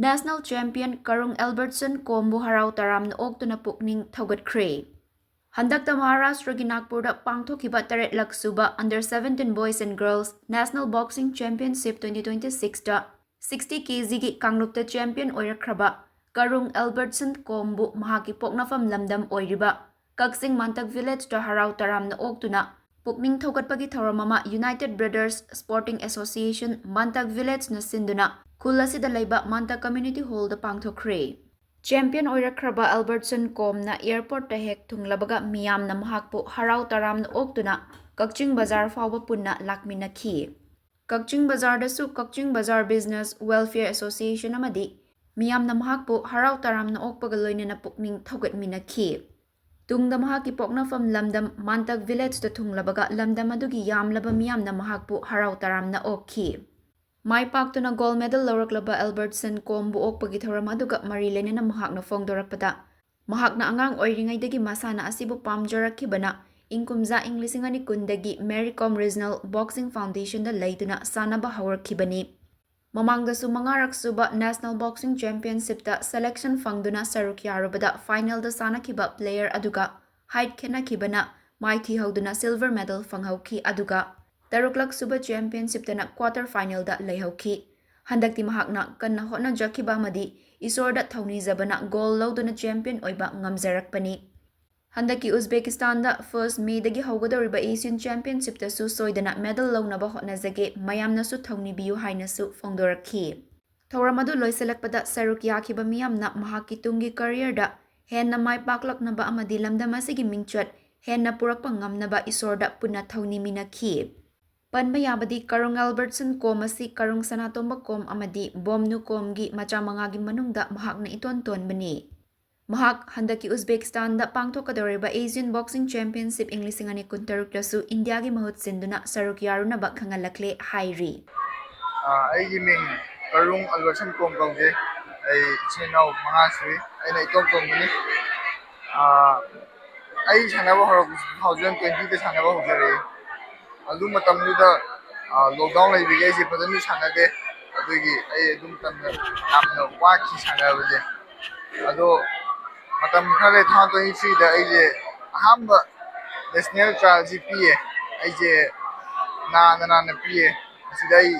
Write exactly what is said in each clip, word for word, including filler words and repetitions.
National champion ꯀꯔꯨꯡ ꯑꯦꯜꯕꯔꯠꯁꯟ ꯀꯣꯝꯕꯨ ꯍꯔꯥꯎ ꯇꯔꯥꯝꯅ ꯑꯣꯛꯇꯨꯅ ꯄꯨꯛꯅꯤꯡ ꯊꯧꯒꯠꯈ꯭ꯔꯦ꯫ ꯍꯟꯗꯛꯇ ꯃꯍꯥꯔꯥꯁꯇ꯭ꯔꯒꯤ ꯅꯥꯒꯄꯨꯔꯗ ꯄꯥꯡꯊꯣꯛꯈꯤꯕ ꯇꯔꯦꯠꯂꯛ ꯁꯨꯕ Under seventeen Boys and Girls National Boxing Championship twenty twenty-six ꯇ sixty K G ꯒꯤ ꯀꯥꯡꯂꯨꯞꯇ champion ꯑꯣꯏꯔꯛꯈ꯭ꯔꯕ ꯀꯔꯨꯡ ꯑꯦꯜꯕꯔꯠꯁꯟ ꯀꯣꯝꯕꯨ ꯃꯍꯥꯛꯀꯤ ꯄꯣꯛꯅꯐꯝ ꯂꯝꯗꯝ ꯑꯣꯏꯔꯤꯕ ꯀꯛꯆꯤꯡ ꯃꯥꯟꯇꯛ village ꯇ ꯍꯔꯥꯎ ꯇꯔꯥꯝꯅ ꯑꯣꯛꯇꯨꯅ ꯄꯨꯛꯅꯤꯡ ꯊꯧꯒꯠꯄꯒꯤ ꯊꯧꯔꯝ ꯑꯃ United Brothers Sporting Association ꯃꯥꯟꯇꯛ village ꯅ ꯁꯤꯟꯗꯨꯅ ꯈꯨꯜ ꯑꯁꯤꯗ ꯂꯩꯕ ꯃꯥꯟꯇꯛ community hall ꯗ ꯄꯥꯡꯊꯣꯛꯈ꯭ꯔꯦ꯫ Champion ꯑꯣꯏꯔꯛꯈ꯭ꯔꯕ ꯑꯦꯜꯕꯔꯠꯁꯟ ꯀꯣꯝꯅ airport ꯇ ꯍꯦꯛ ꯊꯨꯡꯂꯕꯒ ꯃꯤꯌꯥꯝꯅ ꯃꯍꯥꯛꯄꯨ ꯍꯔꯥꯎ ꯇꯔꯥꯝꯅ ꯑꯣꯛꯇꯨꯅ ꯀꯛꯆꯤꯡ ꯕꯖꯥꯔ ꯐꯥꯎꯕ ꯄꯨꯟꯅ ꯂꯥꯛꯃꯤꯟꯅꯈꯤ꯫ ꯀꯛꯆꯤꯡ ꯕꯖꯥꯔꯗꯁꯨ ꯀꯛꯆꯤꯡ ꯕꯖꯥꯔ Business Welfare Association ꯑꯃꯗꯤ ꯃꯤꯌꯥꯝꯅ ꯃꯍꯥꯛꯄꯨ ꯍꯔꯥꯎ ꯇꯔꯥꯝꯅ ꯑꯣꯛꯄꯒ ꯂꯣꯏꯅꯅ ꯄꯨꯛꯅꯤꯡ ꯊꯧꯒꯠꯃꯤꯟꯅꯈꯤ꯫ ꯇꯨꯡꯗ ꯃꯍꯥꯛꯀꯤ ꯄꯣꯛꯅꯐꯝ ꯂꯝꯗꯝ ꯃꯥꯟꯇꯛ village ꯇ ꯊꯨꯡꯂꯕꯒ ꯂꯝꯗꯝ ꯑꯗꯨꯒꯤ ꯌꯥꯝꯂꯕ ꯃꯤꯌꯥꯝꯅ ꯃꯍꯥꯛꯄꯨ ꯍꯔꯥꯎ ꯇꯔꯥꯝꯅ ꯑꯣꯛꯈꯤ꯫ ꯃꯥꯏ ꯄꯥꯛꯇꯨꯅ gold medal ꯂꯧꯔꯛꯂꯕ ꯑꯦꯜꯕꯔꯠꯁꯟ ꯀꯣꯝꯕꯨ ꯑꯣꯛꯄꯒꯤ ꯊꯧꯔꯝ ꯑꯗꯨꯒ ꯃꯔꯤ ꯂꯩꯅꯅ ꯃꯍꯥꯛꯅ ꯐꯣꯡꯗꯣꯔꯛꯄꯗ, ꯃꯍꯥꯛꯅ ꯑꯉꯥꯡ ꯑꯣꯏꯔꯤꯉꯩꯗꯒꯤ ꯃꯁꯥꯟꯅ ꯑꯁꯤꯕꯨ ꯄꯥꯝꯖꯔꯛꯈꯤꯕꯅ ꯏꯪ ꯀꯨꯝꯖꯥ ꯏꯪ ꯂꯤꯁꯤꯡ ꯑꯅꯤ ꯀꯨꯟꯗꯒꯤ Mary Kom Regional Boxing Foundation ꯗ ꯂꯩꯗꯨꯅ ꯁꯥꯟꯅꯕ ꯍꯧꯔꯛꯈꯤꯕꯅꯤ꯫ ꯃꯃꯥꯡꯗꯁꯨ ꯃꯉꯥꯔꯛ ꯁꯨꯕ National Boxing Championship ꯇ selection ꯐꯪꯗꯨꯅ ꯁꯔꯨꯛ ꯌꯥꯔꯨꯕꯗ final ꯗ ꯁꯥꯟꯅꯈꯤꯕ player ꯑꯗꯨꯒ height ꯈꯦꯠꯅꯈꯤꯕꯅ ꯃꯥꯏꯊꯤꯍꯧꯗꯨꯅ silver medal ꯐꯪꯍꯧꯈꯤ, ꯑꯗꯨꯒ ꯇꯔꯨꯛꯂꯛ ꯁꯨꯕ championship ꯇꯅ quarter final ꯗ ꯂꯩꯍꯧꯈꯤ꯫ ꯍꯟꯗꯛꯇꯤ ꯃꯍꯥꯛꯅ ꯀꯟꯅ ꯍꯣꯠꯅꯖꯈꯤꯕ ꯑꯃꯗꯤ ꯏꯁꯣꯔꯗ ꯊꯧꯅꯤꯖꯕꯅ gold ꯂꯧꯗꯨꯅ champion ꯑꯣꯏꯕ ꯉꯝꯖꯔꯛꯄꯅꯤ꯫ ꯍꯟꯗꯛꯀꯤ ꯎꯖꯕꯦꯀꯤꯁꯇꯥꯟꯗ first May ꯗꯒꯤ ꯍꯧꯒꯗꯧꯔꯤꯕ Asian Championship ꯇꯁꯨ ꯁꯣꯏꯗꯅ medal ꯂꯧꯅꯕ ꯍꯣꯠꯅꯖꯒꯦ, ꯃꯌꯥꯝꯅꯁꯨ ꯊꯧꯅꯤꯕꯤꯌꯨ ꯍꯥꯏꯅꯁꯨ ꯐꯣꯡꯗꯣꯔꯛꯈꯤ꯫ ꯊꯧꯔꯝ ꯑꯗꯨ ꯂꯣꯏꯁꯤꯜꯂꯛꯄꯗ ꯁꯔꯨꯛ ꯌꯥꯈꯤꯕ ꯃꯤꯌꯥꯝꯅ ꯃꯍꯥꯛꯀꯤ ꯇꯨꯡꯒꯤ career ꯗ ꯍꯦꯟꯅ ꯃꯥꯏ ꯄꯥꯛꯂꯛꯅꯕ ꯑꯃꯗꯤ ꯂꯝꯗꯝ ꯑꯁꯤꯒꯤ ꯃꯤꯡꯆꯠ ꯍꯦꯟꯅ ꯄꯨꯔꯛꯄ ꯉꯝꯅꯕ ꯏꯁꯣꯔꯗ ꯄꯨꯟꯅ ꯊꯧꯅꯤꯃꯤꯟꯅꯈꯤ꯫ ꯄꯟꯕ ꯌꯥꯕꯗꯤ ꯀꯔꯨꯡ ꯑꯦꯜꯕꯔꯠꯁꯟ ꯀꯣꯝ ꯑꯁꯤ ꯀꯔꯨꯡ ꯁꯅꯥꯇꯣꯝꯕ ꯀꯣꯝ ꯑꯃꯗꯤ ꯕꯣꯝꯅꯨ ꯀꯣꯝꯒꯤ ꯃꯆꯥ ꯃꯉꯥꯒꯤ ꯃꯅꯨꯡꯗ ꯃꯍꯥꯛꯅ ꯏꯇꯣꯟ ꯇꯣꯟꯕꯅꯤ꯫ ꯃꯍꯥꯛ ꯍꯟꯗꯛꯀꯤ ꯎꯖꯕꯦꯀꯤꯁꯇꯥꯟꯗ ꯄꯥꯡꯊꯣꯛꯀꯗꯧꯔꯤꯕ Asian Boxing Championship ꯏꯪ ꯂꯤꯁꯤꯡ ꯑꯅꯤ ꯀꯨꯟꯇꯔꯨꯛꯇꯁꯨ ꯏꯟꯗꯤꯌꯥꯒꯤ ꯃꯍꯨꯠ ꯁꯤꯟꯗꯨꯅ ꯁꯔꯨꯛ ꯌꯥꯔꯨꯅꯕ ꯈꯪꯍꯜꯂꯛꯂꯦ ꯍꯥꯏꯔꯤ꯫ ꯑꯥ, ꯑꯩꯒꯤ ꯃꯤꯡ ꯀꯔꯨꯡ ꯑꯜꯕꯔꯠꯁꯟ ꯀꯣꯝ ꯀꯧꯖꯩ꯫ ꯑꯩ ꯏꯆꯤꯟ ꯏꯅꯥꯎ ꯃꯉꯥ ꯁꯨꯏ꯫ ꯑꯩꯅ ꯏꯇꯣꯝ ꯇꯣꯝꯕꯅꯤ꯫ ꯑꯥ, ꯑꯩ ꯁꯥꯟꯅꯕ ꯍꯧꯔꯛꯄꯁꯤ two thousand twenty ꯗ ꯁꯥꯟꯅꯕ ꯍꯧꯖꯔꯛꯏ꯫ ꯑꯗꯨ ꯃꯇꯝꯗꯨꯗ, ꯑꯥ, lockdown ꯂꯩꯕꯒꯤ ꯑꯩꯁꯦ ꯐꯖꯅ ꯁꯥꯟꯅꯗꯦ꯫ ꯑꯗꯨꯒꯤ ꯑꯩ ꯑꯗꯨꯝ ꯇꯝꯅ ꯌꯥꯝꯅ ꯋꯥꯈꯤ ꯁꯥꯟꯅꯕꯁꯦ꯫ ꯑꯗꯣ ꯃꯇꯝ ꯈꯔ ꯂꯩ, two thousand twenty-threeꯗ ꯑꯩꯁꯦ ꯑꯍꯥꯟꯕ ꯅꯦꯁꯅꯦꯜ ꯇ꯭ꯔꯥꯏꯜꯁꯤ ꯄꯤꯌꯦ꯫ ꯑꯩꯁꯦ ꯅꯥꯅ ꯅꯥꯅ ꯄꯤꯌꯦ꯫ ꯑꯁꯤꯗ ꯑꯩ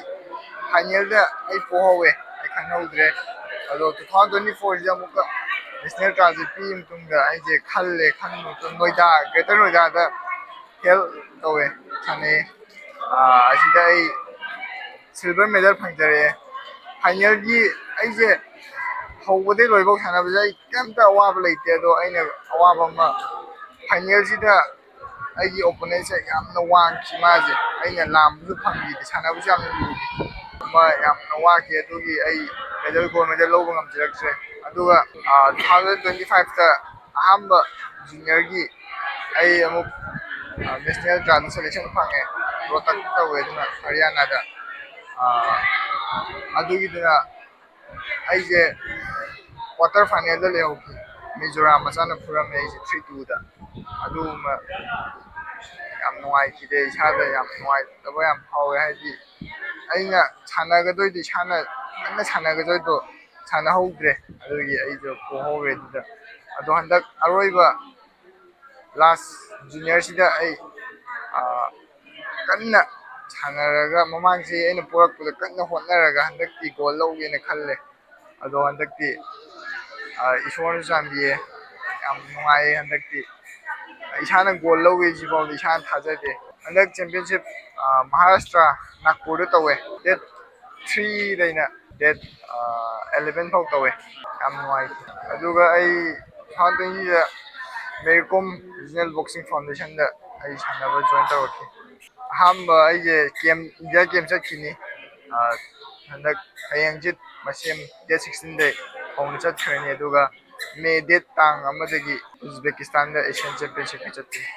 ꯐꯥꯏꯅꯦꯜꯗ ꯑꯩ ꯄꯣꯍꯧꯋꯦ, ꯑꯩ ꯈꯪꯍꯧꯗ꯭ꯔꯦ꯫ ꯑꯗꯣ two thousand twenty-fourꯁꯤꯗ ꯑꯃꯨꯛꯀ ꯅꯦꯁꯅꯦꯜ ꯇ꯭ꯔꯥꯏꯜꯁꯦ ꯄꯤꯕ ꯃꯇꯨꯡꯗ ꯑꯩꯁꯦ ꯈꯜꯂꯦ, ꯈꯟꯕ ꯃꯇꯨꯡ ꯅꯣꯏꯗꯥ, ꯒ꯭ꯔꯦꯇꯔ ꯅꯣꯏꯗꯥꯗ ꯍꯦꯜ ꯇꯧꯋꯦ, ꯁꯥꯟꯅꯩꯌꯦ꯫ ꯑꯁꯤꯗ ꯑꯩ ꯁꯤꯜꯚꯔ ꯃꯦꯗꯜ ꯐꯪꯖꯔꯛꯑꯦ꯫ ꯐꯥꯏꯅꯦꯜꯒꯤ ꯑꯩꯁꯦ ꯍꯧꯕꯗꯩ ꯂꯣꯏꯐꯥꯎ ꯁꯥꯟꯅꯕꯁꯦ ꯑꯩ ꯀꯩꯝꯇ ꯑꯋꯥꯕ ꯂꯩꯇꯦ꯫ ꯑꯗꯣ ꯑꯩꯅ ꯑꯋꯥꯕ ꯑꯃ, ꯐꯥꯏꯅꯦꯜꯁꯤꯗ ꯑꯩꯒꯤ ꯑꯣꯄꯣꯅꯦꯟꯁꯦ ꯌꯥꯝꯅ ꯋꯥꯡꯈꯤ꯫ ꯃꯥꯁꯦ ꯑꯩꯅ ꯂꯥꯝꯕꯁꯨ ꯐꯪꯈꯤꯗꯦ, ꯁꯥꯟꯅꯕꯁꯨ ꯌꯥꯝꯅ ꯂꯨꯈꯤ꯫ ꯑꯃ ꯌꯥꯝꯅ ꯋꯥꯈꯤ꯫ ꯑꯗꯨꯒꯤ ꯑꯩ ꯃꯦꯗꯜ, ꯒꯣꯜ ꯃꯦꯗꯜ ꯂꯧꯕ ꯉꯝꯖꯔꯛꯇ꯭ꯔꯦ꯫ ꯑꯗꯨꯒ two thousand twenty-fiveꯇ ꯑꯍꯥꯟꯕ ꯖꯨꯅꯤꯌꯔꯒꯤ ꯑꯩ ꯑꯃꯨꯛ ꯅꯦꯁꯅꯦꯜ ꯇ꯭ꯔꯥꯏꯜꯗ ꯁꯦꯂꯦꯛꯁꯟ ꯐꯪꯉꯦ꯫ ꯔꯣꯍꯇꯛ ꯇꯧꯋꯦ, ꯑꯗꯨꯅ ꯍꯔꯤꯌꯥꯅꯥꯗ꯫ ꯑꯗꯨꯒꯤꯗꯨꯅ ꯑꯩꯁꯦ ꯀ꯭ꯋꯥꯇꯔ ꯐꯥꯏꯅꯦꯜꯗ ꯂꯩꯍꯧꯈꯤ꯫ ꯃꯤꯖꯣꯔꯥꯝ ꯃꯆꯥꯅ ꯐꯨꯔꯝꯃꯦ ꯑꯩꯁꯦ three twoꯗ꯫ ꯑꯗꯨꯒꯨꯝꯕ ꯌꯥꯝ ꯅꯨꯡꯉꯥꯏꯈꯤꯗꯦ, ꯏꯁꯥꯗ ꯌꯥꯝ ꯅꯨꯡꯉꯥꯏꯇꯕ ꯌꯥꯝ ꯐꯥꯎꯋꯦ꯫ ꯍꯥꯏꯗꯤ ꯑꯩꯅ ꯁꯥꯟꯅꯒꯗꯣꯏꯗꯣ, ꯏꯁꯥꯅ ꯀꯟꯅ ꯁꯥꯟꯅꯒꯗꯣꯏꯗꯣ ꯁꯥꯟꯅꯍꯧꯗ꯭ꯔꯦ꯫ ꯑꯗꯨꯒꯤ ꯑꯩꯁꯨ ꯄꯣꯍꯧꯔꯦ ꯑꯗꯨꯗ꯫ ꯑꯗꯣ ꯍꯟꯗꯛ ꯑꯔꯣꯏꯕ ꯂꯥꯁ ꯖꯨꯅꯤꯌꯔꯁꯤꯗ ꯑꯩ ꯀꯟꯅ ꯁꯥꯟꯅꯔꯒ, ꯃꯃꯥꯡꯁꯤ ꯑꯩꯅ ꯄꯣꯔꯛꯄꯗ ꯀꯟꯅ ꯍꯣꯠꯅꯔꯒ ꯍꯟꯗꯛꯇꯤ ꯒꯣꯜ ꯂꯧꯒꯦꯅ ꯈꯜꯂꯦ꯫ ꯑꯗꯣ ꯍꯟꯗꯛꯇꯤ ꯏꯁꯣꯔꯅ ꯆꯥꯟꯕꯤꯌꯦ, ꯌꯥꯝ ꯅꯨꯡꯉꯥꯏꯌꯦ꯫ ꯍꯟꯗꯛꯇꯤ ꯏꯁꯥꯅ ꯒꯣꯜ ꯂꯧꯋꯦ ꯁꯤꯐꯥꯎꯗꯤ ꯏꯁꯥꯅ ꯊꯥꯖꯗꯦ꯫ ꯍꯟꯗꯛ ꯆꯦꯝꯄꯤꯌꯟꯁꯤꯞ ꯃꯍꯥꯔꯥꯁꯇ꯭ꯔ ꯅꯥꯒꯄꯨꯔꯗ ꯇꯧꯋꯦ꯫ Date threeꯗꯩꯅ date eleven ꯐꯥꯎ ꯇꯧꯋꯦ꯫ ꯌꯥꯝ ꯅꯨꯡꯉꯥꯏꯈꯤ꯫ ꯑꯗꯨꯒ ꯑꯩ two thousand twentyꯗ ꯃꯦꯔꯤ ꯀꯣꯝ ꯔꯤꯖꯅꯦꯜ ꯕꯣꯛꯁꯤꯡ ꯐꯥꯎꯟꯗꯦꯁꯟꯗ ꯑꯩ ꯁꯥꯟꯅꯕ ꯖꯣꯏꯟ ꯇꯧꯔꯛꯈꯤ꯫ ꯑꯍꯥꯟꯕ ꯑꯩꯁꯦ ꯀꯦꯝ, ꯏꯟꯗꯤꯌꯥ ꯀꯦꯝ ꯆꯠꯈꯤꯅꯤ꯫ ꯍꯟꯗꯛ ꯍꯌꯦꯡ ꯍꯪꯆꯤꯠ ꯃꯁꯦꯝ date sixteenꯗꯩ ꯍꯧꯅ ꯆꯠꯈ꯭ꯔꯅꯤ꯫ ꯑꯗꯨꯒ ꯃꯦ date ꯇꯥꯡ ꯑꯃꯗꯒꯤ ꯎꯖꯕꯦꯀꯤꯁꯇꯥꯟꯗ ꯑꯦꯁꯤꯌꯥꯟ ꯆꯦꯝꯄꯤꯌꯟꯁꯤꯞꯀꯤ ꯆꯠꯇꯣꯏꯅꯤ꯫